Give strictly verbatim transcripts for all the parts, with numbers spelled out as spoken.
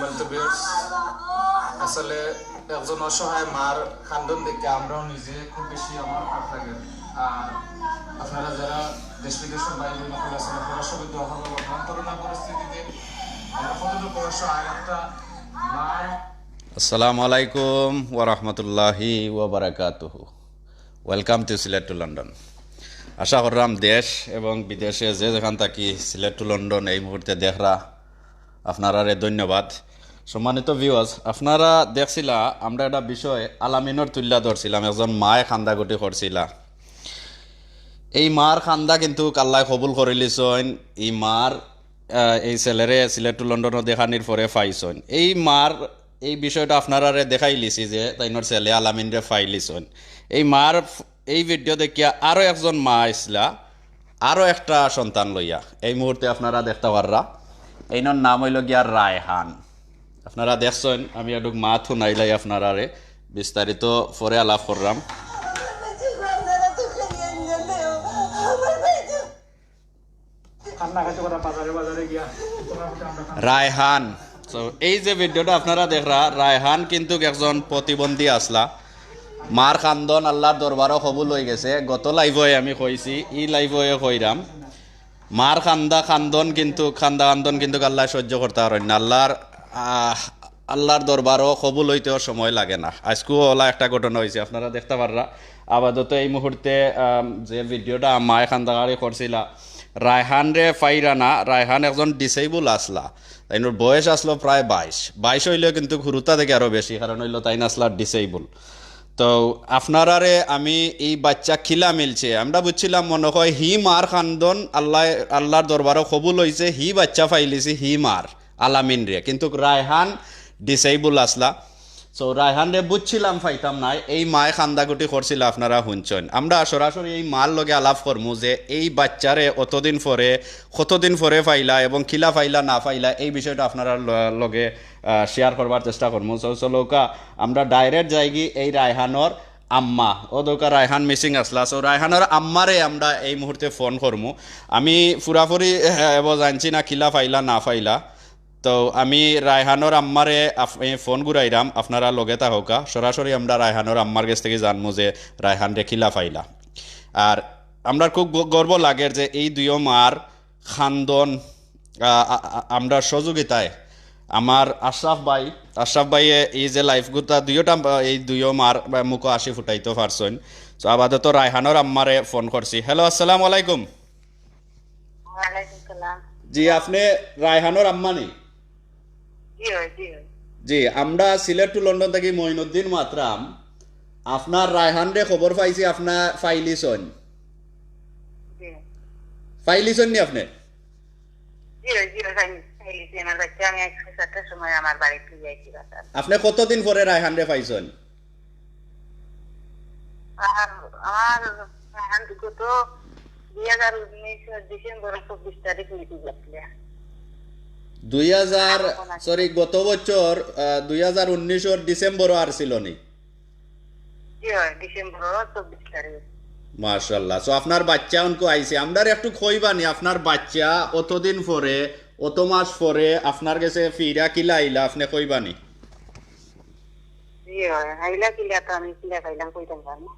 Well, তো viewers, আসলে একজন অসহায় মার কান্দন দেখে আমরাও নিজে খুব বেশি আমার খারাপ লাগে। আর আপনারা যারা দেশ বিদেশের বাইরে আছেন, আপনারা সবাই দোয়া করবেন বর্তমান করোনা পরিস্থিতিতে। আমরা কতটুকু অসহায় একটা মার আসসালামু আলাইকুম ওয়া রাহমাতুল্লাহি ওয়া বারাকাতুহু। Welcome to Sylhet to London. আশা করলাম দেশ এবং বিদেশে যে যেখান থাকি Sylhet to London এই মুহূর্তে দেখরা, আপনারারে ধন্যবাদ। সম্মানিত viewers, আপনারা দেখছিলা আমরা একটা বিষয় আলামিনর তুল্লা ধরছিলাম, একজন মায়ে কান্দাকুটি করছিলা। এই মার কান্দা কিন্তু আল্লায় কবুল করিলিছইন। এই মার, আহ, এই ছেলেরে Sylhet to London-ও দেখানির পরে পাইছইন। এই মার এই বিষয়টা আপনারারে দেখাইলিছি যে তাইনর ছেলে আলামিনরে পাইলিছইন। এই মার ফ-, এই video দেখিয়া আরো একজন মা আইছলা, আরো একটা সন্তান লইয়া। এই মুহূর্তে আপনারা দেখতা পাররা, এইনর নাম অইলো গিয়া রায়হান। আপনারা দেখছইন, আমি একটু মাত হুনাইলাই আপনারারে, বিস্তারিত পরে আলাপ কররাম। রায়হান। So, এই যে video-টা আপনারা দেখরা, রায়হান কিন্তু একজন প্রতিবন্ধী আছলা। মার কান্দন আল্লার দরবারো কবুল অইগেছে। গত live-ও আমি কইছি, ই live-ও কইরাম, মার কান্দা কান্দন কিন্তু, কান্দা কান্দন কিন্তু আল্লায় সহ্য করতা পারইন না। আল্লার, আহ, আল্লার দরবারো কবুল অইতেও সময় লাগে না। আইজকুও অলা একটা ঘটনা অইছে, আপনারা দেখতা পাররা। আপাতত এই মুহূর্তে, আম, যে video-টা মায়ে কান্দাকাটি করছিলা, রায়হানরে পাইরা না। রায়হান একজন disable আছলা, তাইনর বয়স আছলো প্রায় বাইশ, বাইশ অইলেও কিন্তু হুরুতা থাকি আরো বেশি, কারণ অইলো তাইন আছলা disable। তো আপনারারে আমি এই বাচ্চা কিলা মিলছে, আমরা বুঝছিলাম মনে হয় হি মার কান্দন আল্লায়, আল্লার দরবারো কবুল অইছে, হি বাচ্চা পাইলিছি, হি মার আলামিনরে, কিন্তু রায়হান disable আছলা। So রায়হানরে বুঝছিলাম পাইতাম নায়, এই মায়ে কান্দাকুটি করছিলা, আপনারা হুনছইন। আমরা সরাসরি এই মার লগে আলাপ করমু যে এই বাচ্চারে অতদিন পরে, কতদিন পরে পাইলা এবং কিলা পাইলা না পাইলা, এই বিষয়টা আপনারার ল-, লগে, আহ, share করবার চেষ্টা করমু। So চলউক্কা, আমরা direct যাইগি এই রায়হানর আম্মা, অউ দেখউক্কা রায়হান missing আছলা। So রায়হানর আম্মারে আমরা এই মুহূর্তে phone করমু। আমি পুরাপুরি, আহ, এব জানছি না কিলা পাইলা না পাইলা। তো আমি রায়হানর আম্মারে আফ-, এ, phone ঘুরাইরাম, আপনারা লগে থাকউক্কা। সরাসরি আমরা রায়হানর আম্মার গেছ থাকি জানমু যে রায়হানরে কিলা পাইলা। আর আমরার খুব গ-, গর্ব লাগের যে এই দুইও মার কান্দন, আ, আ, আ, আমরার সহযোগিতায় আমার আশরাফ ভাই, আশরাফ ভাইয়ে এই যে live গুতা দুইওটা, আ, এই দুইও মার, আ, মুখো হাসি ফুটাইতো পারছইন। তো আপাতত রায়হানর আম্মারে phone করছি। Hello, আসসালামু আলাইকুম। ওয়ালাইকুম সালাম। জি, আপনে রায়হানর আম্মা নি? জি অয়, জি অয়। জি, আমরা সিলেট to লন্ডন থাকি মঈনুদ্দিন মাতরাম। আপনার রায়হানরে খবর পাইছি, আপনে পাইলিছইন। জি। পাইলিছইন নি আপনে? জি অয়, জি অয়, পাইলি-, পাইলিছি। আমার বাচ্চা আমি আইজকে সাতটার সময় আমার বাড়িত যাইছি বাসাত। আপনে কতদিন পরে রায়হানরে পাইছইন? আর আমার এখন গত দুই হাজার উনিশ ডিসেম্বর চব্বিশ তারিখ মিটিং আছিল। দুই হাজার, sorry, গত বছর, আহ, দুই হাজার উনিশর ডিসেম্বরো আরছিল নি? জি অয়, ডিসেম্বর চব্বিশ তারিখ। মাশাআল্লাহ। So, আপনার বাচ্চা অনকু আইছে। আমরারে একটু কইবা নি, আপনার বাচ্চা অতদিন পরে, অত মাস পরে আপনার গেছে ফিরা কিলা আইলা, আপনে কইবা নি? জি অয়, আইলা কিলা তো আমি কিলা পাইলাম কইতাম পারি না।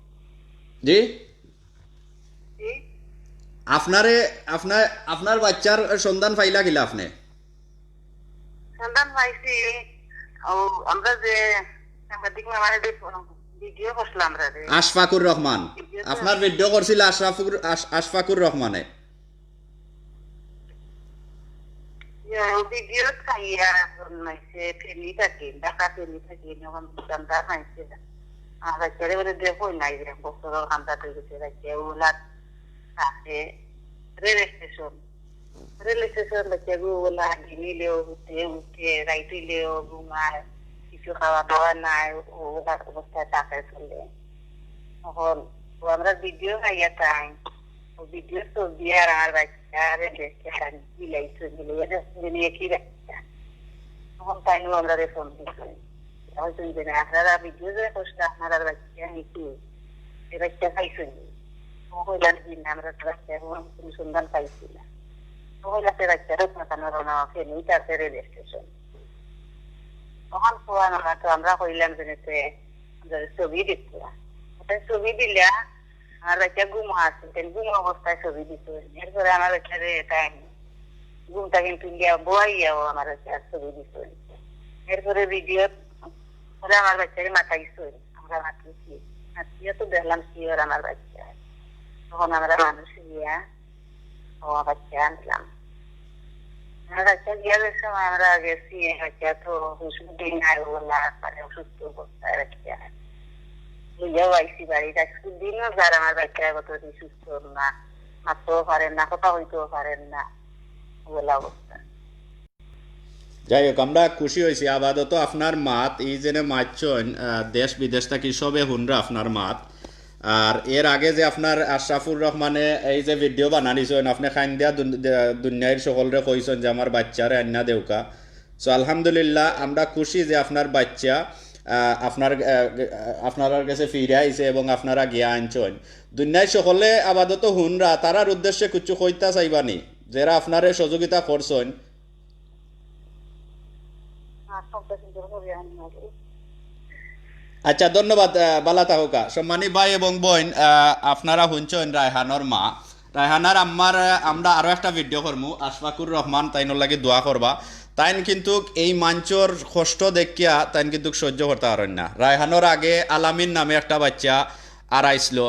জি? জি? আপনারে, আপনার, আপনার বাচ্চার সন্ধান পাইলা কিলা আপনে? সন্ধান পাইছি, ও, আমরা যে সাংবাদিক মামারে যে ভিডিও করছিলাম আমরা যে। আশফাকুর রহমান। ভিডিও তো আপনার ভিডিও করছিল আশরাফুর, আশ-, আশফাকুর রহমানে। ইয়া, ভিডিও চাইয়া এখন মাইছে ফেনি থাকে, ঢাকা ফেনি থাকে, এখন দোকানদার মাইছে। আমার বাচ্চারে বলে দেখো নাই যে এক বছর কান্দা হয়ে গেছে, বাচ্চা ওলা থাকে রেল স্টেশন। রেল স্টেশন বাচ্চাগু ওলা দিন অইলেও উঠে, উঠে, রাইত অইলেও ঘুমায়, কিছু খাওয়া দাওয়া নাই, ওলার অবস্থায় থাকে চলে। এখন ও আমরা ভিডিও খাইয়া তাই, ও ভিডিও ছবি আর আমার বাচ্চারে দেখে তাই মিলাইছে, মিলাইয়া দেখছে যে একই বাচ্চা। তখন তাই আমরা ফোন দিছি। এখন শুনবে না, আপনারা ভিডিও যে করছেন, আপনারা বাচ্চা নিচে, এ বাচ্চা পাইছেন। ও কইলা, "জি না, আমরা তো বাচ্চা এখন কোনো সন্ধান পাইছি না।" ও কইলা, "সে বাচ্চা রত্নখানা রওনা ফেনি, তারপরে রেল স্টেশন।" তখন ফোন আমরা তো আমরা কইলাম যে নিতে ছবি দিতে। ছবি দিলা, আমার বাচ্চা ঘুম আছে, ঘুম অবস্থায় ছবি দিত। এরপরে আমার বাচ্চারে তাই ঘুম থাকি তুলিয়া বওয়াইয়া ও আমার বাচ্চার ছবি দিত। এরপরে ভিডিও করে আমার বাচ্চারে মাতাইছে, আমরা মাতিছি, মাতিয়া তো দেখলাম কি ওর আমার বাচ্চা। তখন আমরা মানুষ গিয়া ও বাচ্চা আনলাম। আমরা বাচ্চা গিয়া যে সময় আমরা গেছি, বাচ্চা তো হুশ বুদ্ধি নাই, ওলা মানে অসুস্থ অবস্থায় বাচ্চা। লইয়াও আইছি বাড়িত, আজকে দিনও যার আমার বাচ্চা কত সুস্থ না, মাততেও পারেন না, কথা কইতেও পারেন না, ওলা অবস্থা। যাই হোক, আমরা খুশি হইছি। আপাতত আপনার মাত, এই যেনে মাতছইন, আহ, দেশ বিদেশ থাকি সবে হুনরা আপনার মাত। আর এর আগে যে আপনার আশরাফুর রহমানে এই যে ভিডিও বানানিছইন, আপনে খাইন দিয়া দুন-, দে-, দুনিয়ার সকলরে কইছইন যে আমার বাচ্চারে আন্না দেউকা। So আলহামদুলিল্লাহ, আমরা খুশি যে আপনার বাচ্চা, আহ, আপনার, আহ, আপনারার গেছে ফিরে আইছে এবং আপনারা গিয়া আনছইন। দুনিয়ার সকলে আপাতত হুনরা, তারার উদ্দেশ্যে কিছু কইতা চাইবানি, যারা আপনারে সহযোগিতা করছইন? আচ্ছা, ধন্যবাদ, আহ, বালা থাকউকা। সম্মানী ভাই এবং বইন, আহ, আপনারা হুনছইন রায়হানর মা। রায়হানার আম্মার, আহ, আমরা আরো একটা ভিডিও করমু, আশফাকুর রহমান, তাইনর লাগি দোয়া করবা। তাইন কিন্তুক এই মানষর কষ্ট দেখিয়া তাইন কিন্তুক সহ্য করতা পারইন না। রায়হানর আগে আলামিন নামে একটা বাচ্চা আরাইছিল,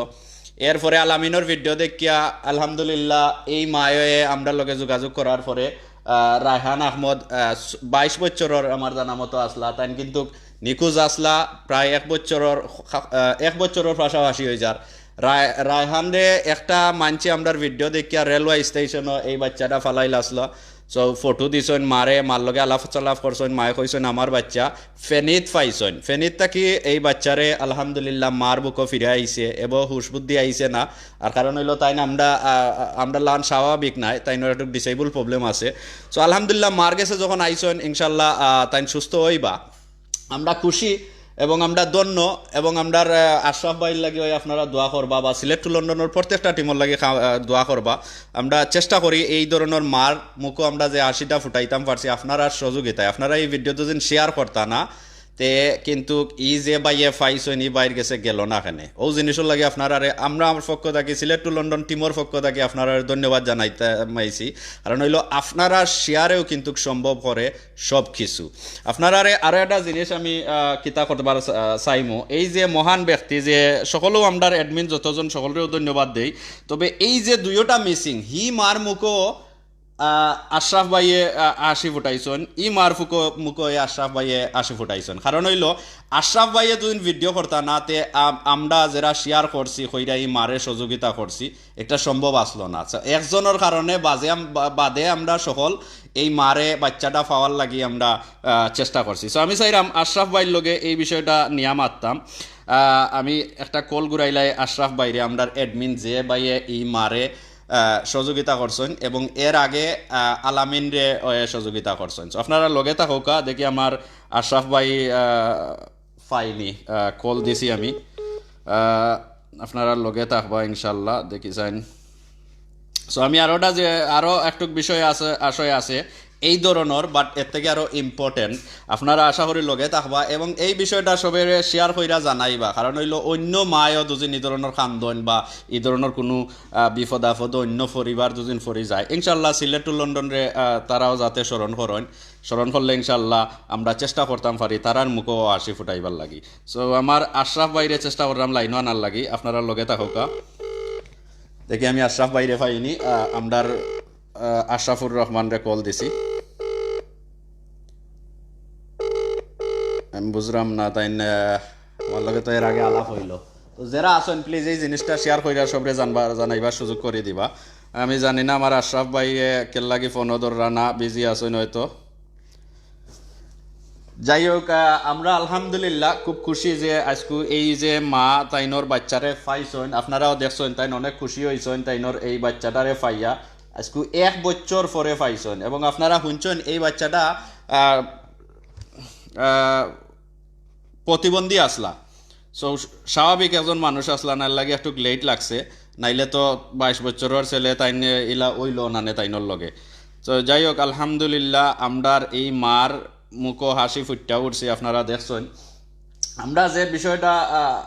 এরপরে আলামিনর ভিডিও দেখিয়া আলহামদুলিল্লাহ এই মায়ে আমরার লগে যোগাযোগ করার পরে, আহ, রায়হান আহমদ, আহ, বাইশ বছরর আমার জানা মতো আছলা, তাইন কিন্তুক নিখোঁজ আছলা প্রায় এক বছরর, আহ, এক বছরর পাশাপাশি অইযার। রায়-, রায়হানরে একটা মানষে আমরার ভিডিও দেখিয়া রেলওয়ে স্টেশনো এই বাচ্চাটা ফালাইল আছলা। So ফটো দিছইন মারে, মার লগে আলাপ চালাপ করছইন, মায়ে কইছইন আমার বাচ্চা। ফেনীত পাইছইন, ফেনীত থাকি এই বাচ্চারে আলহামদুলিল্লাহ মার বুকো ফিরে আইছে, এবো হুশ বুদ্ধি আইছে না। আর কারণ অইলো তাইন আমরা, আহ, আমরা লান স্বাভাবিক নায়, তাইনর একটু ডিসেবল প্রবলেম আছে। So আলহামদুলিল্লাহ মার গেছে যখন আইছইন, ইনশাল্লাহ, আহ, তাইন সুস্থ অইবা। আমরা খুশি এবং আমরা ধন্য এবং আমরার, আহ, আশরাফ ভাইর লাগি অউ আপনারা দোয়া করবা বা সিলেট টু লন্ডনর প্রত্যেকটা টিমর লাগি খা-, আহ, দোয়া করবা। আমরা চেষ্টা করি এই ধরনর মার মুখো আমরা যে হাসিটা ফুটাইতাম পারছি আপনারার সহযোগিতায়। আপনারা এই ভিডিও দুদিন শেয়ার করতা না, তে কিন্তুক ই যে ভাইয়ে পাইছইন, ই ভাইর গেছে গেল না কেনে। অউ জিনিসর লাগি আপনারারে আমরা আমার পক্ষ থাকি, সিলেট টু লন্ডন টিমর পক্ষ থাকি আপনারারে ধন্যবাদ জানাইতাম আইছি। কারণ অইলো আপনারার শেয়ারেও কিন্তুক সম্ভব করে সব কিছু। আপনারারে আরো একটা জিনিস আমি, আহ, কিতা করবার, আহ, চাইমু। এই যে মহান ব্যক্তি, যে সকলেও আমরার অ্যাডমিন যতজন, সকলরেও ধন্যবাদ দেই। তবে এই যে দুইওটা মিসিং, হি মার মুখো, আহ, আশরাফ ভাইয়ে, আহ, হাসি ফুটাইছইন, ই মার ফুকো-, মুখো এই আশরাফ ভাইয়ে হাসি ফুটাইছইন। কারণ অইলো, আশরাফ ভাইয়ে দুদিন ভিডিও করতা না, তে আম-, আমরা যারা শেয়ার করছি, কইরা ই মারে সহযোগিতা করছি, একটা সম্ভব আছলো না। আচ্ছা, একজনর কারণে বাজে আম-, বা-, বাদে আমরা সকল এই মারে বাচ্চাটা পাওয়ার লাগি আমরা, আহ, চেষ্টা করছি। So আমি চাইরাম আশরাফ ভাইর লগে এই বিষয়টা নিয়া মাততাম। আহ, আমি একটা কল ঘুরাইলাই আশরাফ ভাইরে, আমরার অ্যাডমিন যে ভাইয়ে এই মারে, আহ, সহযোগিতা করছইন এবং এর আগে, আহ, আলামিনরে, এ, সহযোগিতা করছইন। So আপনারা লগে থাকউকা, দেখি আমার আশরাফ ভাই, আহ, পাইনি, আহ, কল দিছি আমি। আহ, আপনারা লগে থাকবা ইনশাল্লাহ, দেখি চাইন। So আমি আরোটা যে, আরো একটুক বিষয় আছে, আশয় আছে এই ধরনর, but এর থাকি আরো important। আপনারা আশা করি লগে থাকবা এবং এই বিষয়টা সবে শেয়ার কইরা জানাইবা, কারণ অইলো অন্য মায়ও দুদিন ই ধরনর কান্দন বা ই ধরনর কুনু, আহ, বিপদ আপদ অন্য পরিবার দুদিন পড়ি যায়, ইনশাল্লাহ সিলেট টু লন্ডনরে, আহ, তারাও যাতে স্মরণ করইন। স্মরণ করলে ইনশাল্লাহ আমরা চেষ্টা করতাম পারি তারার মুখো হাসি ফুটাইবার লাগি। So আমার আশরাফ ভাইরে চেষ্টা করলাম লাইনো আনার লাগি, আপনারা লগে থাকউকা। দেখি আমি আশরাফ ভাইরে পাইনি, আহ, আমরার, আহ, আশরাফুর রহমানরে কল দিছি। আমি বুঝলাম না, তাইন, আহ, আমার লগে তো এর আগে আলাপ অইলো। তো যারা আছইন, please এই জিনিসটা শেয়ার কইরা সবরে জানবা, জানাইবার সুযোগ করি দিবা। আমি জানি না আমার আশরাফ ভাইয়ে, এ, কেল্লাগি ফোনও ধররা না, বিজি আছইন হয়তো। যাই হোক, আহ, আমরা আলহামদুলিল্লাহ খুব খুশি যে আইজকু এই যে মা তাইনর বাচ্চারে পাইছইন, আপনারাও দেখছইন, তাইন অনেক খুশি অইছইন তাইনর এই বাচ্চাটারে পাইয়া। আইজকু এক বছর পরে পাইছইন এবং আপনারা হুনছইন এই বাচ্চাটা, আহ, আহ, প্রতিবন্ধী আছলা। So স্বাভাবিক একজন মানুষ আছলা, নার লাগি একটুক লেট লাগছে, নাইলে তো বাইশ বছরর ছেলে তাইন ইলা অইলো নানে তাইনর লগে। তো যাই হোক, আলহামদুলিল্লাহ, আমরার এই মার মুখো হাসি ফুট্টা উঠছে, আপনারা দেখছইন। আমরা যে বিষয়টা, আহ,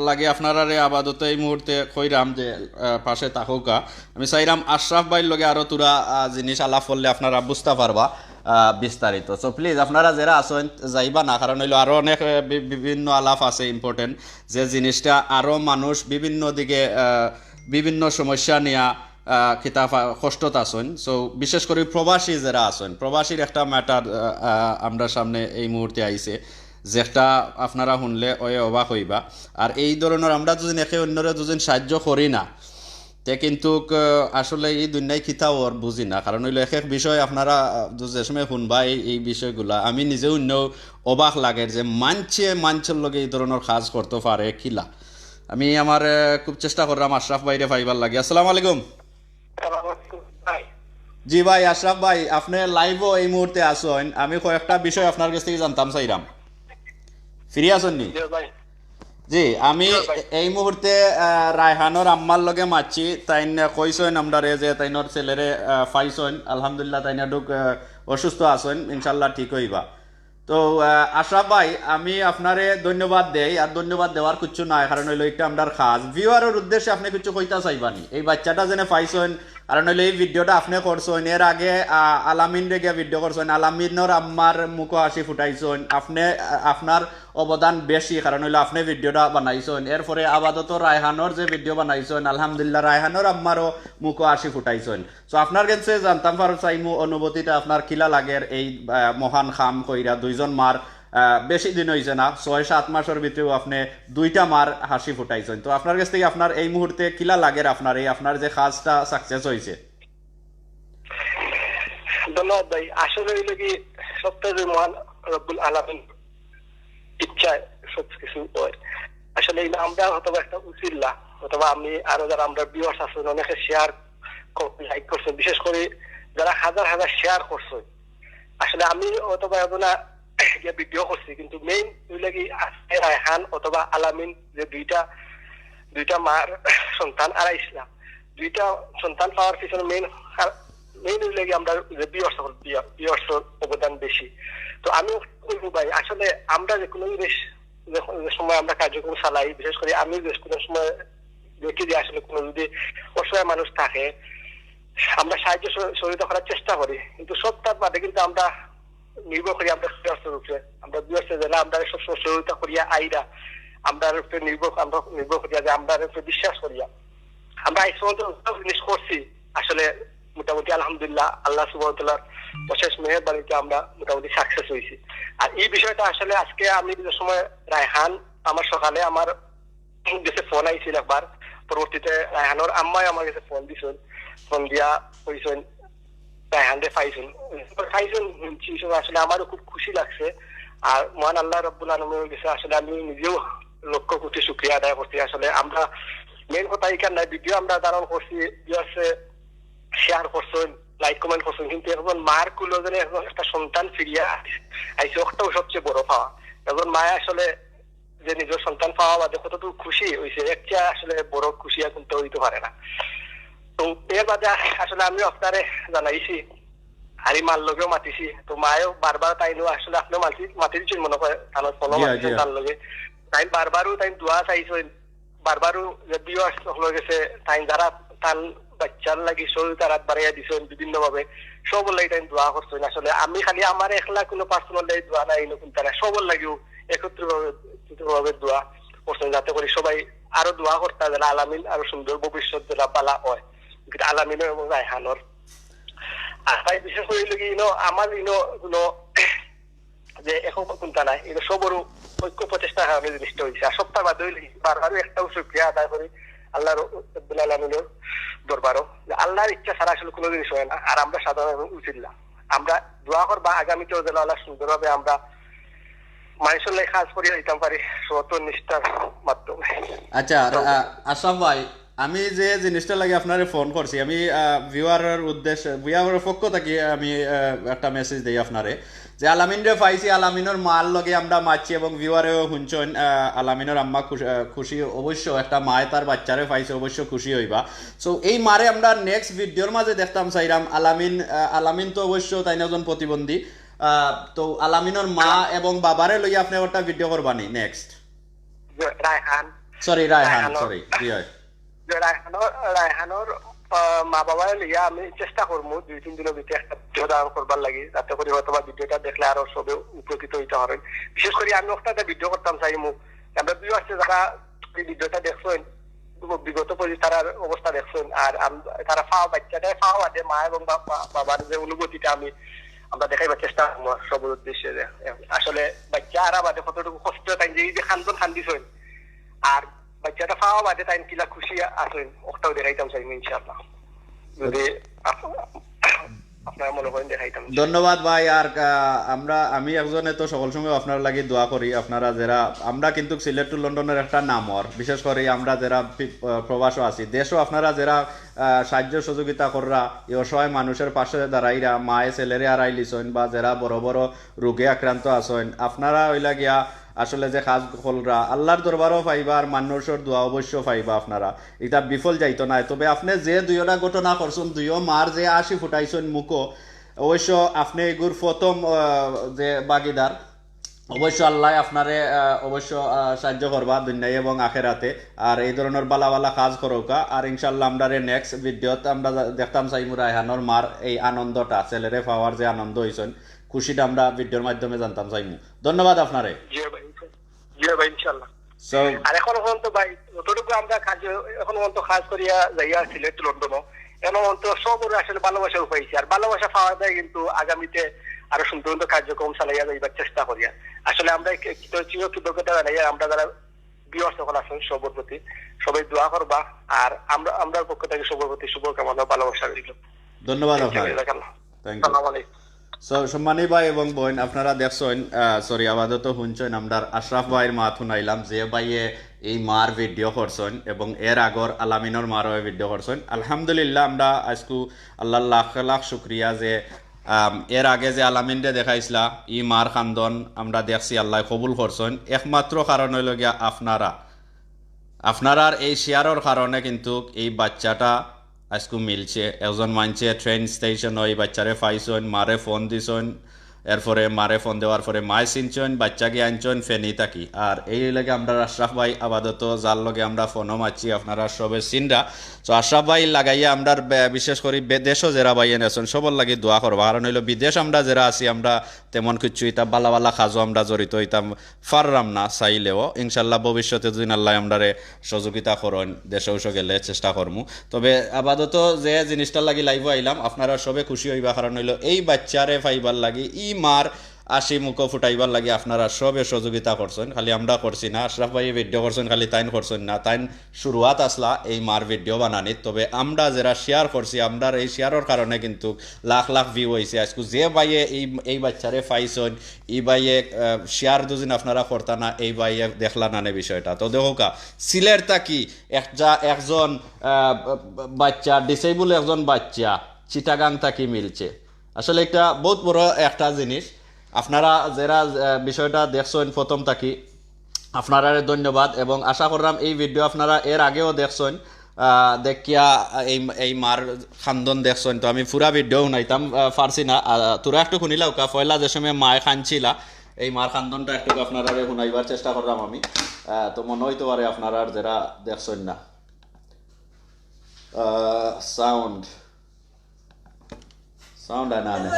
লাগে আপনারারে আপাতত এই মুহূর্তে কইরাম যে, আহ, পাশে থাকউক্কা। আমি চাইরাম আশরাফ ভাইর লগে আরো থুড়া, আহ, জিনিস আলাপ করলে আপনারা বুঝতা পারবা, আহ, বিস্তারিত। So please আপনারা যেরা আছইন যাইবা না, কারণ অইলো আরো অনেক, আহ, বি-, বিভিন্ন আলাপ আছে important, যে জিনিসটা আরো মানুষ বিভিন্ন দিকে, আহ, বিভিন্ন সমস্যা নিয়া, আহ, কিতা ফা-, কষ্টত আছইন। So বিশেষ করি প্রবাসী যেরা আছইন, প্রবাসীর একটা matter, আহ, আহ, আমরার সামনে এই মুহূর্তে আইছে, যেটা আপনারা হুনলে অয়ে অবাক অইবা। আর এই ধরনর আমরা যুদি একে অন্যরে যুদি সাহায্য করি না, তে কিন্তুক, আহ, আসলে এই দুনিয়ায় কিতা অর বুঝি না। কারণ অইলো এক এক বিষয় আপনারা, আহ, যে সময় হুনবা এই, এই বিষয়গুলা, আমি নিজেউ অন্য অবাক লাগের যে মানষে মানষর লগে এই ধরনর কাজ করতো পারে কিলা। আমি আমার, আহ, খুব চেষ্টা কররাম আশরাফ ভাইরে পাইবার লাগি। আসসালামু আলাইকুম। জি ভাই, আশরাফ ভাই, আপনে live-ও এই মুহূর্তে আছইন। আমি কয়েকটা বিষয় আপনার গেছ থাকি জানতাম চাইরাম। Free আছইন নি? জি ভাই। জি, আমি জি ভাই। এই মুহূর্তে, আহ, রায়হানর আম্মার লগে মাতছি। তাইন কইছইন আমরারে যে তাইনর ছেলেরে, আহ, পাইছইন। আলহামদুলিল্লাহ, তাইন একটুক, আহ, অসুস্থ আছইন, ইনশাআল্লাহ ঠিক অইবা। তো, আহ, আশরাফ ভাই, আমি আপনারে ধন্যবাদ দেই, আর ধন্যবাদ দেওয়ার কিচ্ছু নাই, কারণ অইলো একটা আমরার কাজ। Viewer-র উদ্দেশ্যে আপনে কিচ্ছু কইতা চাইবা নি? এই বাচ্চাটা যেনে পাইছইন, কারণ অইলো এই video-টা আপনে করছইন, এর আগে, আহ, আলামিনরে গিয়া video করছইন, আলামিনর আম্মার মুখো হাসি ফুটাইছইন, আপনে, আহ, আপনার অবদান বেশি, কারণ অইলো আপনে video-টা বানাইছইন। এরপরে আপাতত রায়হানর যে video বানাইছইন, আলহামদুলিল্লাহ, রায়হানর আম্মারও মুখো হাসি ফুটাইছইন। So আপনার গেছে জানতাম পারো চাইমু অনুভূতিটা আপনার কিলা লাগের এই, আহ, মহান কাম কইরা দুইজন মার, আহ, বেশি দিন অইছে না, ছয় সাত মাসর ভিতরেউ আপনে দুইটা মার হাসি ফুটাইছইন। তো আপনার গেছ থাকি আপনার এই মুহূর্তে কিলা লাগের আপনার এই আপনার যে কাজটা success অইছে? ধন্যবাদ ভাই। আসলে অইলো কি, সবটা যে মহান রব্বুল আলামিন ইচ্ছায় সব কিছু অয়। আসলে এই আমরা হয়তো বা একটা উসিলা, অথবা আমি আরো যারা আমরা viewers আছইন, অনেকে share করছইন, like করছইন, বিশেষ করি যারা হাজার হাজার share করছইন। আসলে আমি হয়তো বা এজন্য গিয়া video করছি, কিন্তু main অইলো কি আজকে রায়হান অথবা আলামিন যে দুইটা, দুইটা মার সন্তান আরাইছলা, দুইটা সন্তান পাওয়ার পিছনে main, main অইলো কি আমরা যে viewers সকল, view-, viewers-র অবদান বেশি। তো আমি কইবো ভাই, আসলে আমরা যে কোনো জিনিস, যে কোনো সময় আমরা কার্যক্রম চালাই, বিশেষ করি আমি যে কোনো সময় দেখি যে আসলে কোনো যদি অসহায় মানুষ থাকে, আমরা সাহায্য সহ-, সহযোগিতা করার চেষ্টা করি, কিন্তু সবটার বাদে কিন্তু আমরা নির্ভর করি আমরা viewers-র উপরে। আমরা viewers-এ যেলা আমরা সবসময় সহযোগিতা করিয়া আইরা, আমরার উপরে নির্ভর, আমরা নির্ভর করিয়া যে আমরার উপরে বিশ্বাস করিয়া আমরা আইজ পর্যন্ত যত জিনিস করছি, আসলে মোটামুটি আলহামদুলিল্লাহ আল্লাহ সুবহানাহু ওয়া তাআলার অশেষ মেহেরবানিতে আমরা মোটামুটি success অইছি। আর এই বিষয়টা আসলে আজকে আমি যে সময় রায়হান আমার সকালে আমার গেছে ফোন আইছিল একবার, পরবর্তীতে রায়হানর আম্মায় আমার গেছে ফোন দিছইন, ফোন দিয়া কইছইন রায়হানরে পাইছইন, পাইছইন হুনছি, এই সময় আসলে আমারও খুব খুশি লাগছে। আর মহান আল্লাহ রব্বুল আলমিনের গেছে আসলে আমি নিজেও লক্ষ কোটি শুকরিয়া আদায় করছি। আসলে আমরা main কথা এখান নাই, video আমরা ধারণ করছি, viewers-এ share করছইন, like comment করছইন, কিন্তু একজন মার কুলো যেন একজন একটা সন্তান ফিরিয়া আইছে, ওটাও সবচেয়ে বড় পাওয়া। একজন মায় আসলে যে নিজর সন্তান পাওয়া বাদে কতটুকু খুশি অইছে, এর চেয়ে আসলে বড় খুশি আর কুনটা অইতো পারে না। তো এর বাদে আসলে আমিও আপনারে জানাইছি, আর এই মার লগেও মাতিছি, তো মায়ও বারবার তাইনও আসলে আপনেও মাতি, মাতি দিছইন মনে কয়, তানর ফোনও জি, মাতিছইন জি। তার লগে। তাইন বারবারও তাইন দোয়া চাইছইন, বারবারও যে viewers সকলর গেছে তাইন যারা তান বাচ্চার লাগি সহযোগিতার হাত বাড়াইয়া দিছইন বিভিন্নভাবে, সবর লাগি তাইন দোয়া করছইন। আসলে আমি খালি আমার একলা কোনো personal লাগি দোয়া নাই, ইনো কুনতা নাই, সবর লাগিও একত্রিতভাবে, একত্রিতভাবে দোয়া করছইন, যাতে করি সবাই আরো দোয়া করতা, যেন আলামিন আরো সুন্দর ভবিষ্যৎ যেন বালা অয়, কিন্তু আলামিনর এবং রায়হানর। আর তাই বিশেষ করি অইলো কি, ইনো আমার ইনো কোনো যে এখন কুনতা নাই, ইনো সবরও ঐক্য প্রচেষ্টার কারণে জিনিসটা অইছে। আর সবটার বাদে অইলো কি, বারবারও একটাও শুকরিয়া আদায় করি আল্লাহ রব্বুল আলামিনর দরবারও, যে আল্লাহর ইচ্ছা ছাড়া আসলে কোনো জিনিস অয় না। আর আমরা সাধারণ এবং উচিল্লা, আমরা দোয়া করবা আগামীতেও যেন আল্লাহ সুন্দরভাবে আমরা মানুষর লাগি কাজ করিয়া দিতাম পারি সতনিষ্ঠার মাধ্যমে। আচ্ছা, আর, তো আহ, আশরাফ ভাই, আমি যে জিনিসটা লাগি আপনারে ফোন করছি, আমি, আহ, viewer-র উদ্দেশ্যে, viewer-র পক্ষ থাকি আমি, আহ, একটা message দেই আপনারে, যে আলামিনরে পাইছি, আলামিনর মার লগে আমরা মাতছি এবং viewer-এও হুনছইন, আহ, আলামিনর আম্মা খুশ-, আহ, খুশি, অবশ্য একটা মায় তার বাচ্চারে পাইছে, অবশ্য খুশি অইবা। So, এই মারে আমরা next video-র মাঝে দেখতাম চাইরাম, আলামিন, আহ, আলামিন তো অবশ্য তাইন একজন প্রতিবন্ধী, আহ, তো আলামিনর মা এবং বাবারে লইয়া আপনে একটা ভিডিও করবানি নেক্সট? রায়হান। সরি, রায়হান। রায়হানর- সরি, জি অয়। যে রায়হানর রায়হানর আহ, মা বাবারে লইয়া আমি চেষ্টা করমু দুই তিন দিনর ভিতরে একটা ভিডিও ধারণ করবার লাগি, যাতে করি হয়তো বা ভিডিওটা দেখলে আরো সবে উপকৃত হইতে পারেন। বিশেষ করে আমি একটা ভিডিও করতাম চাইমু, আমরা ভিউয়ার্স যারা এই ভিডিওটা দেখছেন, বিগত পরি তারার অবস্থা দেখছেন, আর আম- তারা পাওয়া বাচ্চাটায় পাওয়া বাদে মা এবং বাবা বাবার যে অনুভূতিটা আমি আমরা দেখাইবার চেষ্টা করবো সবার উদ্দেশ্যে যে আসলে বাচ্চা আর বাদে কতটুকু কষ্ট তাই যে এই যে কান্দন কান্দিছেন আর বাচ্চাটা পাওয়া বাদে তাই কিলা খুশি আছেন ওটাও দেখাইতাম চাইমু ইনশাআল্লাহ, যদি আপ- আপনারা মনে করেন দেখাইতাম। ধন্যবাদ ভাই। আর আহ, আমরা আমি একজনে তো সকল সময় আপনার লাগি দোয়া করি। আপনারা যারা আমরা কিন্তু সিলেট টু লন্ডনের একটা নামর, বিশেষ করে আমরা যারা পি- আহ, প্রবাসও আছি, দেশও আপনারা যারা আহ, সাহায্য সহযোগিতা কররা, এই অসহায় মানুষের পাশে দাঁড়াইরা, মায়ে ছেলেরে হারাইলিছইন বা যারা বড় বড় রোগে আক্রান্ত আছইন, আপনারা অইলা গিয়া আসলে যে কাজ কররা আল্লাহর দরবারও পাইবা আর মানুষর দোয়া অবশ্য পাইবা। আপনারা এটা বিফল যাইতো না। তবে আপনে যে দুইওটা ঘটনা করছইন, দুইও মার যে আশি ফুটাইছইন মুখো, অবশ্য আপনে এগুর প্রথম আহ, যে ভাগিদার, অবশ্য আল্লাহ আপনারে আহ, অবশ্য আহ, সাহায্য করবা দুনিয়ায় এবং আখেরাতে। আর এই ধরনের বালা বালা কাজ করউক্কা। আর ইনশাআল্লাহ আমরারে নেক্সট ভিডিওত আমরা যা- দেখতাম চাইমু রায়হানর মার এই আনন্দটা, ছেলেরে পাওয়ার যে আনন্দ অইছইন, খুশিটা আমরা ভিডিওর মাধ্যমে জানতাম চাইমু। ধন্যবাদ আপনারে। জি ভাই, জি ভাই, ইনশাআল্লাহ। সো আর এখন পর্যন্ত ভাই যতটুকু আমরা কাজ, এখন পর্যন্ত কাজ করিয়া যাইয়া সিলেট লন্ডনও, এখন পর্যন্ত সবর আসলে ভালোবাসা পাইছি, আর ভালোবাসা পাওয়া যায় কিন্তু আগামীতে আরো সুন্দর সুন্দর কার্যক্রম চালাইয়া যাইবার চেষ্টা করিয়া। আসলে আমরা কি- কি- চির কৃতজ্ঞতা জানাই আমরা যারা ভিউয়ার্স সকল আছেন সবর প্রতি, সবাই দোয়া করবা, আর আমরা আমরার পক্ষ থেকে সবর প্রতি শুভকামনা, ভালোবাসা রইল। ধন্যবাদ আপনারে। জাজাকাল্লাহ। Thank you. আসসালামু আলাইকুম। সো সম্মানী ভাই এবং বইন, আপনারা দেখছইন, সরি, আপাতত হুনছইন, আমরার আশরাফ ভাইর মাত হুনাইলাম যে ভাইয়ে এই মার ভিডিও করছইন এবং এর আগর আলামিনর মারও ভিডিও করছইন। আলহামদুলিল্লাহ, আমরা আজকু আল্লাহর লাখ লাখ শুক্রিয়া যে আম, এর আগে যে আলামিনরে দেখাইছলা, ই মার কান্দন আমরা দেখছি, আল্লাহ কবুল করছইন। একমাত্র কারণ অইল গিয়া আপনারা, আপনারার এই শেয়ারর কারণে কিন্তু এই বাচ্চাটা আজকু মিলছে। একজন মানষে ট্রেন স্টেশনও এই বাচ্চারে পাইছইন, মারে ফোন দিছইন, এরপরে মারে ফোন দেওয়ার পরে মায় চিনছইন, বাচ্চাকে আনছইন ফেনী থাকি। আর এই লাগে আমরা আশরাফ ভাই আপাতত যার লগে আমরা ফোনও মারছি, আপনারা সবে চিনরা। তো আশরাফ ভাই লাগাইয়া আমরার বে-, বিশেষ করি বিদেশও যারা ভাইয়াইন আছইন সবর লাগি দোয়া করবা, কারণ অইল বিদেশ আমরা যারা আছি আমরা তেমন কিছু ইতা বালা বালা কাজও আমরা জড়িত হইতাম পাররাম না চাইলেও। ইনশাল্লাহ ভবিষ্যতে যদি আল্লাহ আমরারে সহযোগিতা করইন, দেশে উসে গেলে চেষ্টা করমু। তবে আপাতত যে জিনিসটার লাগি লাইভও আইলাম, আপনারা সবে খুশি হইবা, কারণ অইল এই বাচ্চারে পাইবার লাগি, ই মার আশি মুখো ফুটাইবার লাগি আপনারা সবে সহযোগিতা করছইন, খালি আমরা করছি না। আশরাফ ভাইয়ে ভিডিও করছইন, খালি তাইন করছইন না, তাইন শুরুয়াত আছলা এই মার ভিডিও বানানিত। তবে আমরা যারা শেয়ার করছি, আমরার এই শেয়ারর কারণে কিন্তু লাখ লাখ ভিউ অইছে। আজকু যে ভাইয়ে এই এই বাচ্চারে পাইছইন, ই ভাইয়ে শেয়ার দুদিন আপনারা করতা না, এই ভাইয়ে দেখলা না নে বিষয়টা। তো দেখউক্কা, সিলেট থাকি একটা একজন আহ, বাচ্চা, ডিসেবল একজন বাচ্চা চিটাগাং থাকি মিলছে। আসলে একটা বহুত বড় একটা জিনিস। আপনারা যারা আহ, বিষয়টা দেখছইন প্রথম থাকি, আপনারারে ধন্যবাদ এবং আশা করলাম এই ভিডিও আপনারা এর আগেও দেখছইন। আহ, দেখিয়া এই এই মার কান্দন দেখছইন, তো আমি পুরা ভিডিও হুনাইতাম আহ, পারছি না। আহ, তোরা একটু হুনিলাউক্কা, পয়লা যে সময় মায় কানছিলা, এই মার কান্দনটা একটু আপনারারে হুনাইবার চেষ্টা করলাম আমি। আহ, তো মনে হইতে পারে আপনারা যারা দেখছইন না। সাউন্ড সাউন্ড আনা আনে।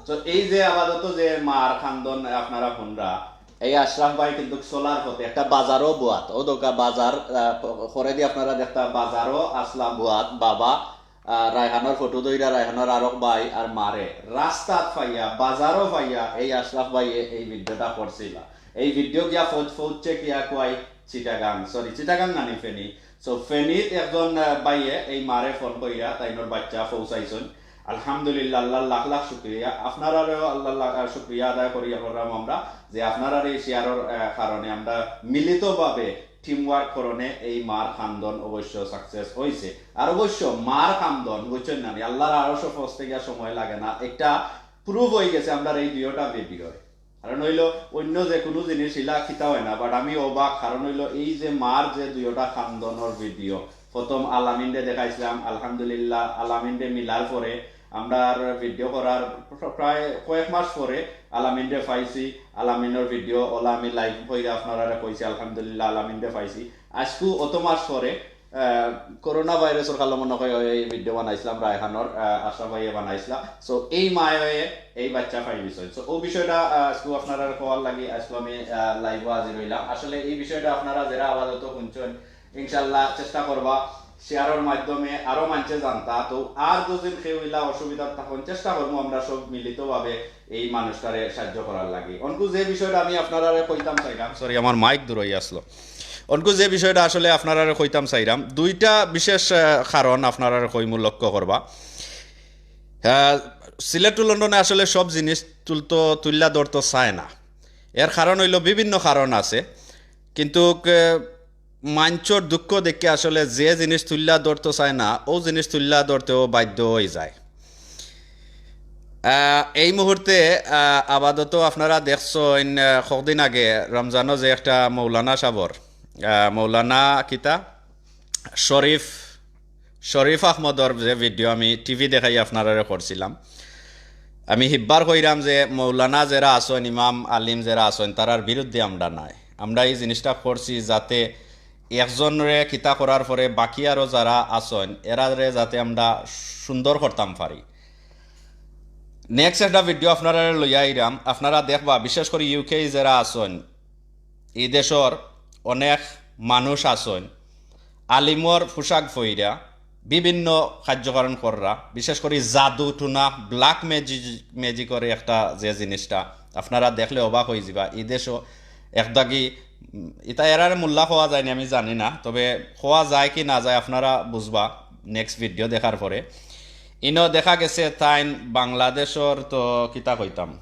তো এই যে আপাতত যে মার কান্দন আপনারা হুনরা, এই আশরাফ ভাই কিন্তু চলার পথে একটা বাজারও বুয়াত, ও দোকা বাজার আহ, করেদি আপনারা দেখতা বাজারও আছলা বুয়াত বাবা আহ, রায়হানর ফটো ধইরা রায়হানর আরক ভাই আর মারে রাস্তাত পাইয়া, বাজারও পাইয়া এই আশরাফ ভাইয়ে এই ভিডিওটা করছিলা। এই ভিডিও গিয়া ফৌজ ফৌজছে কিয়া কুয়াই চিটাগাং, সরি, চিটাগাং নানি, ফেনী। সো ফেনীত একজন আহ, ভাইয়ে এই মারে ফোন কইরা তাইনর বাচ্চা পৌঁছাইছইন। আলহামদুলিল্লাহ, আল্লাহর লাখ লাখ শুক্রিয়া। আপনারারেও আল্লাহর লাখ- আহ, শুক্রিয়া আদায় করি করলাম আমরা যে আপনারার এই শেয়ারর আহ, কারণে আমরা মিলিতভাবে টিম ওয়ার্ক করণে এই মার কান্দন অবশ্য সাকসেস হইছে। আর অবশ্য মার কান্দন বুঝছইন না নি, আল্লাহর আরশো পৌঁছতে গিয়া সময় লাগে না, একটা প্রুফ হয়ে গেছে আমরার এই দুইটা ভিডিওর। কারণ অইলো অইন্য যে কুনু জিনিস ইলা কিতা অয় না, but আমি অবাক, কারণ অইলো এই যে মার যে দুইওটা কান্দনর ভিডিও, প্রথম আলামিনরে দেখাইছলাম, আলহামদুলিল্লাহ, আলামিনরে মিলার পরে আমরার ভিডিও করার প্র-, প্রায় কয়েক মাস পরে আলামিনরে পাইছি। আলামিনর ভিডিও অলা আমি live কইরা আপনারারে কইছি, আলহামদুলিল্লাহ, আলামিনরে পাইছি। আইজকু অত মাস পরে, আহ, করোনা ভাইরাসর কালো মনে অয় এই ভিডিও বানাইছলাম, রায়হানর, আহ, আশরাফ ভাইয়ে বানাইছলা। So, এই মায়ে এই বাচ্চা পাইলিছইন। So, অউ বিষয়টা, আহ, আইজকু আপনারারে কওয়ার লাগি আইজকু আমি, আহ, live-ও হাজির অইলাম। আসলে এই বিষয়টা আপনারা যেরা আপাতত হুনছইন, ইনশাআল্লাহ চেষ্টা করবা শেয়ারর মাধ্যমে আরো মানষে জানতা। তো আর যদি কেউ ইলা অসুবিধাত থাকইন, চেষ্টা করমু আমরা সব মিলিতভাবে এই মানুষটারে সাহায্য করার লাগি। অনকু যে বিষয়টা আমি আপনারারে কইতাম চাইরাম, sorry, আমার মাইক দূর অইয়া আছলো। অনকু যে বিষয়টা আসলে আপনারারে কইতাম চাইরাম, দুইটা বিশেষ, আহ, কারণ আপনারারে কইমু, লক্ষ্য করবা। আহ, সিলেট টু লন্ডনে আসলে সব জিনিস তুলতো, তুইল্লা ধরতো চায় না। এর কারণ অইলো বিভিন্ন কারণ আছে, কিন্তু, আহ, মানষর দুঃখ দেখিয়া আসলে যে জিনিস তুইল্লা ধরতো চায় না, অউ জিনিস তুইল্লা ধরতেও বাধ্য অইযায়। আহ, এই মুহূর্তে, আহ, আপাতত আপনারা দেখছইন, আহ, কয়দিন আগে রমজানো যে একটা মৌলানা সাবর, আহ, মৌলানা কিতা? শরীফ, শরীফ আহমদর যে ভিডিও আমি টিভি দেখাই আপনারারে করছিলাম, আমি হিব্বার কইরাম যে মৌলানা যেরা আছইন, ইমাম আলিম যেরা আছইন, তারার বিরুদ্ধে আমরা নাই। আমরা এই জিনিসটা করছি যাতে একজনরে কিতা করার পরে বাকি আরো যারা আছইন, এরারে যাতে আমরা সুন্দর করতাম পারি। Next একটা ভিডিও আপনারারে লইয়া আইরাম, আপনারা দেখবা, বিশেষ করি ইউকে যেরা আছইন, ই দেশর অনেক মানুষ আছইন, আলিমর পোশাক পইরা বিভিন্ন কার্যকারণ কররা, বিশেষ করি জাদু টুনা, black magic, ম্যাজিকর একটা যে জিনিসটা আপনারা দেখলে অবাক অইযিবা। ই দেশও একদাগি, উম, ইতা এরারে মোল্লা কওয়া যায়নি, আমি জানি না, তবে কওয়া যায় কি না যায় আপনারা বুঝবা next ভিডিও দেখার পরে। ইনো দেখা গেছে তাইন বাংলাদেশর তো কিতা কইতাম,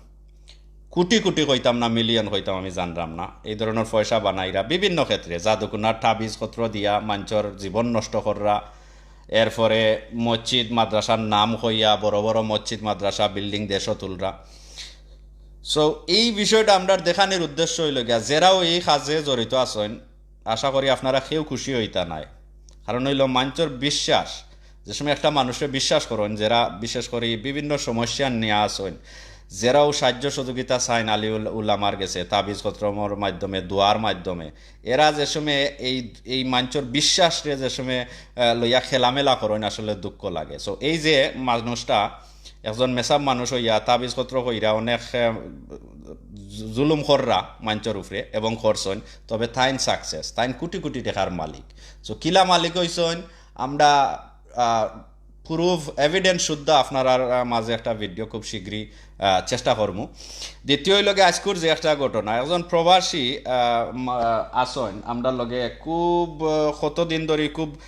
কোটি কোটি কইতাম না, মিলিয়ন কইতাম, আমি জানরাম না। এই ধরনর পয়সা বানাইরা বিভিন্ন ক্ষেত্রে, জাদুকুনার তাবিজ কত্র দিয়া মানষর জীবন নষ্ট কররা, এরপরে মসজিদ মাদ্রাসার নাম কইয়া বড় বড় মসজিদ মাদ্রাসা বিল্ডিং দেশো তুলরা। So, এই বিষয়টা আমরার দেখানির উদ্দেশ্য অইলো গিয়া, যেরাও এই কাজে জড়িত আছইন, আশা করি আপনারা কেউ খুশি অইতা নায়। কারণ অইলো মানষর বিশ্বাস, যে সময় একটা মানুষরে বিশ্বাস করইন, যেরা বিশেষ করি বিভিন্ন সমস্যা নিয়া আছইন, যেরাও সাহায্য সহযোগিতা চাইন আলী উল-, উলামার গেছে, তাবিজ কত্রমর মাধ্যমে, দোয়ার মাধ্যমে, এরা যে সময় এই, এই মানষর বিশ্বাসরে যে সময়, আহ, লইয়া খেলামেলা করইন, আসলে দুঃখ লাগে। So, এই যে মানুষটা একজন মেসাব মানুষ অইয়া তাবিজ কত্র কইরা অনেক, আহ, জু-, জুলুম কররা মানষর উপরে এবং করছইন, তবে তাইন success, তাইন কোটি কোটি টেকার মালিক। So, কিলা মালিক অইছইন, আমরা, আহ, proof, evidence শুদ্ধ আপনারার, আহ, মাঝে একটা ভিডিও খুব শীঘ্রই, আহ, চেষ্টা করমু। দ্বিতীয় অইলো গিয়া আইজকুর যে একটা ঘটনা, একজন প্রবাসী, আহ, মা-, আছইন আমরার লগে, খুব, আহ, কতদিন ধরি খুব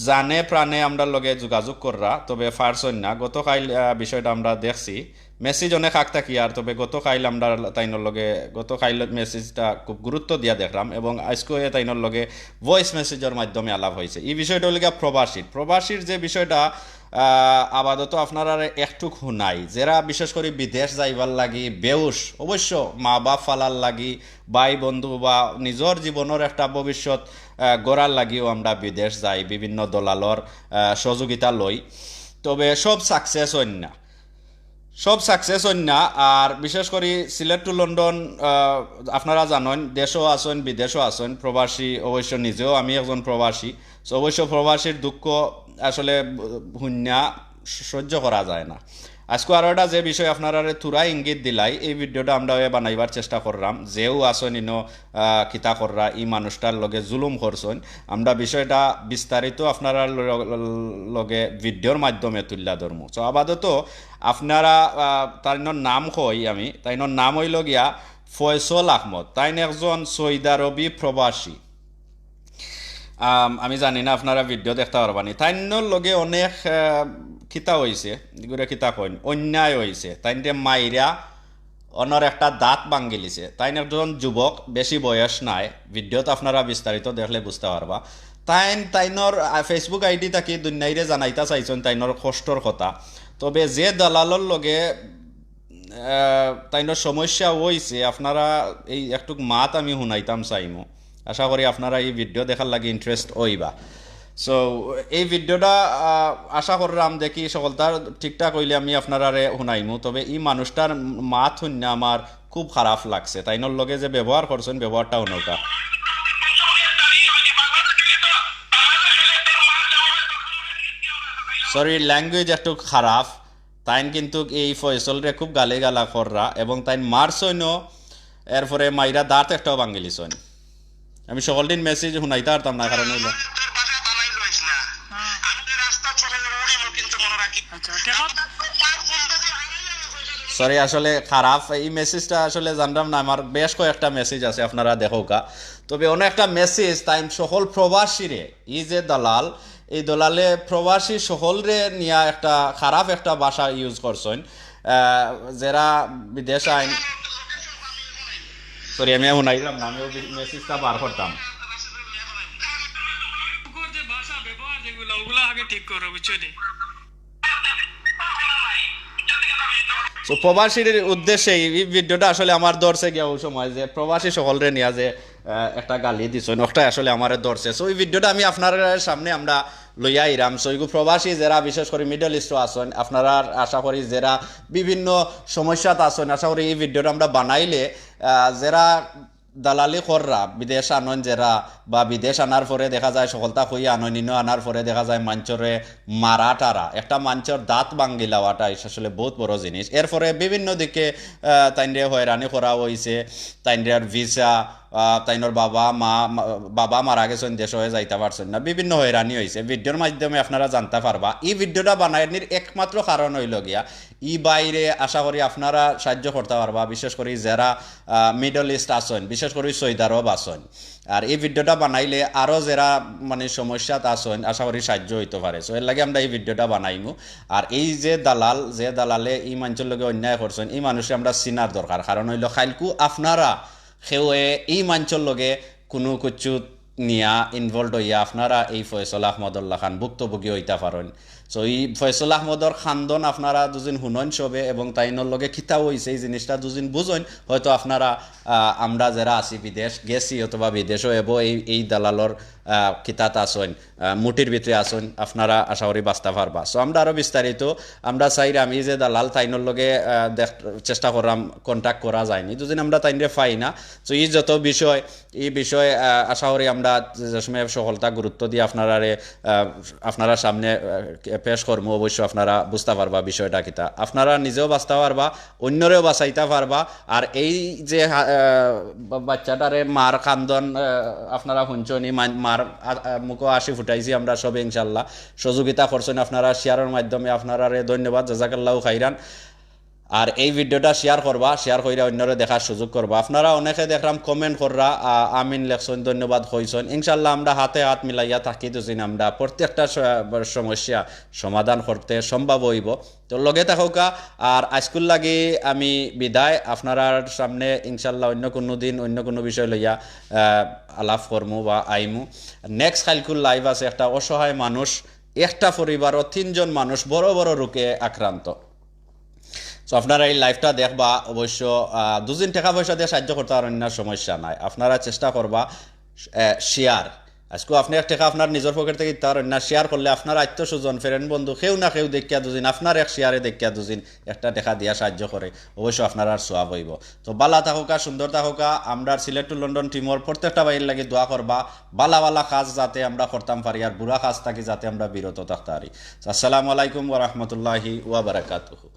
জানে প্রাণে আমরার লগে যোগাযোগ কররা, তবে পারছইন না। গতকাইল, আহ, বিষয়টা আমরা দেখছি, মেসেজ অনেক আগ থাকি আর, তবে গতকাইল আমরা তাইনর লগে, গতকাইল মেসেজটা খুব গুরুত্ব দিয়া দেখরাম এবং আইজকু এ তাইনর লগে ভয়েস মেসেজর মাধ্যমে আলাপ অইছে। ই বিষয়টা অইলো গিয়া প্রবাসীর, প্রবাসীর যে বিষয়টা, আহ, আপাতত আপনারারে একটুক হুনাই, যেরা বিশেষ করি বিদেশ যাইবার লাগি বেউস, অবশ্য মা বাপ ফালার লাগি, ভাই বন্ধু বা নিজর জীবনর একটা ভবিষ্যৎ, আহ, গড়ার লাগিও আমরা বিদেশ যাই, বিভিন্ন দলালর, আহ, সহযোগিতা লই, তবে সব success অইন না। সব success অইন না। আর বিশেষ করি সিলেট টু লন্ডন, আহ, আপনারা জানইন, দেশো আছইন, বিদেশো আছইন, প্রবাসী, অবশ্য নিজেও আমি একজন প্রবাসী। So, অবশ্য প্রবাসীর দুঃখ আসলে হুন্না সহ্য করা যায় না। আইজকু আরো একটা যে বিষয় আপনারারে থুড়া ইঙ্গিত দিলাই, এই ভিডিওটা আমরা ওই বানাইবার চেষ্টা কররাম, যেও আছইন ইনো, আহ, কিতা কররা, ই মানুষটার লগে জুলুম করছইন, আমরা বিষয়টা বিস্তারিত আপনারার ল-, ল-, লগে ভিডিওর মাধ্যমে তুলিয়া ধরমু। So, আপাতত আপনারা, আহ, তাইনর নাম কই আমি, তাইনর নাম অইলো গিয়া ফয়সল আহমদ, তাইন একজন সৌদি আরবি প্রবাসী। আম, আমি জানি না আপনারা ভিডিও দেখতা পারবা নি। তাইনর লগে অনেক, আহ, কিতা অইছে, ইগুরে কিতা কইন, অন্যায় অইছে। তাইনরে মাইরা অনর একটা দাঁত ভাঙ্গিলিছে। তাইন একজন যুবক, বেশি বয়স নাই। ভিডিওত আপনারা বিস্তারিত দেখলে বুঝতা পারবা। তাইন, তাইনর, আহ, Facebook ID থাকি দুনিয়াইরে জানাইতা চাইছইন তাইনর কষ্টর কথা। তবে যে দালালর লগে আহ, তাইনর সমস্যা অইছে, আপনারা এই একটুক মাত আমি হুনাইতাম চাইমু। আশা করি আপনারা এই ভিডিও দেখার লাগি ইন্টারেস্ট অইবা। সো এই ভিডিওটা, আহ, আশা কররাম দেখি সকলতার ঠিকঠাক অইলে আমি আপনারারে হুনাইমু। তবে এই মানুষটার মাত হুনিয়া আমার খুব খারাপ লাগছে, তাইনর লগে যে ব্যবহার করছইন, ব্যবহারটা হুনউক্কা। সরি, ল্যাঙ্গুয়েজ একটু খারাপ। তাইন কিন্তুক এই ফয়সলরে খুব গালিগালাজ কররা এবং তাইন মারছইনও, এরপরে মাইরা দাঁত একটাও ভাঙ্গিলিছইন। আমি সকলদিন মেসেজ হুনাইতা পারতাম না, কারণ অইলো, আচ্ছা, ঠিক আছে। সরি, আসলে খারাপ। এই মেসেজটা আসলে জানরাম না, আমার বেশ কয়েকটা মেসেজ আছে, আপনারা দেখউক্কা। তবে অনেক একটা মেসেজ তাইন সকল প্রবাসীরে, এই যে দালাল, এই দালালে প্রবাসী সকলরে নিয়া একটা খারাপ একটা ভাষা ইউজ করছইন। আহ, যেরা বিদেশ আইন, সরি, আমি হুনাইলাম না, আমি মেসেজটা বার করতাম। তো প্রবাসীর উদ্দেশ্যে এই ভিডিওটা আসলে আমার ধরছে গিয়া ওই সময়, যে প্রবাসী সকলরে নিয়া যে, আহ, একটা গালি দিছইন, ওটাই আসলে আমারে ধরছে। সো এই ভিডিওটা আমি আপনার সামনে আমরা লইয়া আইরাম। সো এগু প্রবাসী যেরা, বিশেষ করি মিডল ইস্টও আছইন, আপনারা, আশা করি যেরা বিভিন্ন সমস্যাত আছইন, আশা করি এই ভিডিওটা আমরা বানাইলে, আহ, যেরা দালালি কররা, বিদেশ আনইন যেরা, বা বিদেশ আনার পরে দেখা যায় সকলতা কইয়া আনইন, ইনো আনার পরে দেখা যায় মানষরে মারা টারা, একটা মানষর দাঁত ভাঙ্গিলাওয়াটা আসলে বহুত বড় জিনিস। এরপরে বিভিন্ন দিকে, আহ, তাইনরে হয়রানি করা অইছে, তাইনরে আর ভিসা, আহ, তাইনর বাবা মা, মা-, বাবা মারা গেছইন, দেশে যাইতা পারছইন না, বিভিন্ন হয়রানি অইছে। ভিডিওর মাধ্যমে আপনারা জানতা পারবা। এই ভিডিওটা বানাইনির একমাত্র কারণ অইলো গিয়া, ই ভাইরে আশা করি আপনারা সাহায্য করতা পারবা, বিশেষ করি যেরা, আহ, মিডল ইস্ট আছইন, বিশেষ করি সৌদি আরব আছইন। আর এই ভিডিওটা বানাইলে আরো যেরা মানে সমস্যাত আছইন, আশা করি সাহায্য অইতো পারে। সো এর লাগি আমরা এই ভিডিওটা বানাইমু। আর এই যে দালাল, যে দালালে এই মানষর লগে অন্যায় করছইন, এই মানুষরে আমরা চিনার দরকার। কারণ অইলো কাইলকু আপনারা কেউয়ে এই মানষর লগে কুনু কিছু নিয়া ইনভলভড অইয়া আপনারা এই ফয়সল আহমদর লাখান ভুক্তভোগী অইতা পারইন। সো এই ফয়সল আহমদর খান্দন আপনারা দুদিন হুনইন সবে এবং তাইনর লগে কিতা অইছে এই জিনিসটা দুদিন বুঝইন, হয়তো আপনারা, আহ, আমরা যেরা আছি বিদেশ গেছি অথবা বিদেশও এবো, এই, এই দালালর, আহ, কিতাত আছইন, আহ, মুঠির ভিতরে আছইন, আপনারা আশা করি বাঁচতা পারবা। সো আমরা আরো বিস্তারিত আমরা চাইরাম, এই যে দালাল তাইনর লগে, আহ, দেখ-, চেষ্টা কররাম, কন্ট্যাক্ট করা যায়নি, দুদিন আমরা তাইনরে পাই না। তো এই যত বিষয়, এই বিষয়ে, আহ, আশা করি আমরা যে সময় সকলতা গুরুত্ব দিয়া আপনারারে, আহ, আপনারা সামনে, আহ, পেশ করমু, অবশ্য আপনারা বুঝতা পারবা বিষয়টা কিতা। আপনারা নিজেও বাঁচতা পারবা, অন্যরেও বাঁচাইতা পারবা। আর এই যে, আহ, বা-, বাচ্চাটারে মার কান্দন, আহ, আপনারা হুনছইন, ই মা-, মার, আ-, আ-, মুখো হাসি ফুটাইছি আমরা সবে ইনশাল্লাহ। সহযোগিতা করছইন আপনারা শেয়ারর মাধ্যমে, আপনারারে ধন্যবাদ, জাজাকাল্লাহু খাইরান। আর এই ভিডিওটা শেয়ার করবা, শেয়ার কইরা অন্যরে দেখার সুযোগ করবা। আপনারা অনেকে দেখরাম কমেন্ট কররা, আ, আমিন লেখছইন, ধন্যবাদ কইছইন। ইনশাল্লাহ আমরা হাতে হাত মিলাইয়া থাকি দুদিন, আমরা প্রত্যেকটা স-, সমস্যা সমাধান করতে সম্ভব অইবো। তো লগে থাকউক্কা। আর আইজকুর লাগি আমি বিদায়, আপনারার সামনে ইনশাল্লাহ অন্য কুনু দিন অন্য কুনু বিষয় লইয়া, আহ, আলাপ করমু বা আইমু। নেক্সট কাইলকুর লাইভ আছে, একটা অসহায় মানুষ একটা পরিবারও তিনজন মানুষ বড় বড় রোগে আক্রান্ত। তো আপনারা এই লাইভটা দেখবা অবশ্য, আহ, দুদিন টেকা পয়সা দিয়া সাহায্য করতা পারইন না, সমস্যা নাই, আপনারা চেষ্টা করবা, আহ, শেয়ার। আইজকু আপনে এক টেকা আপনার নিজর পকেট থাকি দিতা পারইন না, শেয়ার করলে আপনার আত্মীয় স্বজন, ফ্রেন্ড বন্ধু কেউ না কেউ দেখিয়া দুদিন, আপনার এক শেয়ারে দেখিয়া দুদিন একটা টেকা দিয়া সাহায্য করে, অবশ্য আপনারার সওয়াব অইবো। তো বালা থাকউক্কা, সুন্দর থাকউক্কা, আমরার সিলেট টু লন্ডন টিমর প্রত্যেকটা ভাইর লাগি দোয়া করবা, বালা বালা কাজ যাতে আমরা করতাম পারি, আর বুরা কাজ থাকি যাতে আমরা বিরত থাকতা পারি। আসসালামু আলাইকুম ওয়া রাহমাতুল্লাহি ওয়া বারাকাতুহু।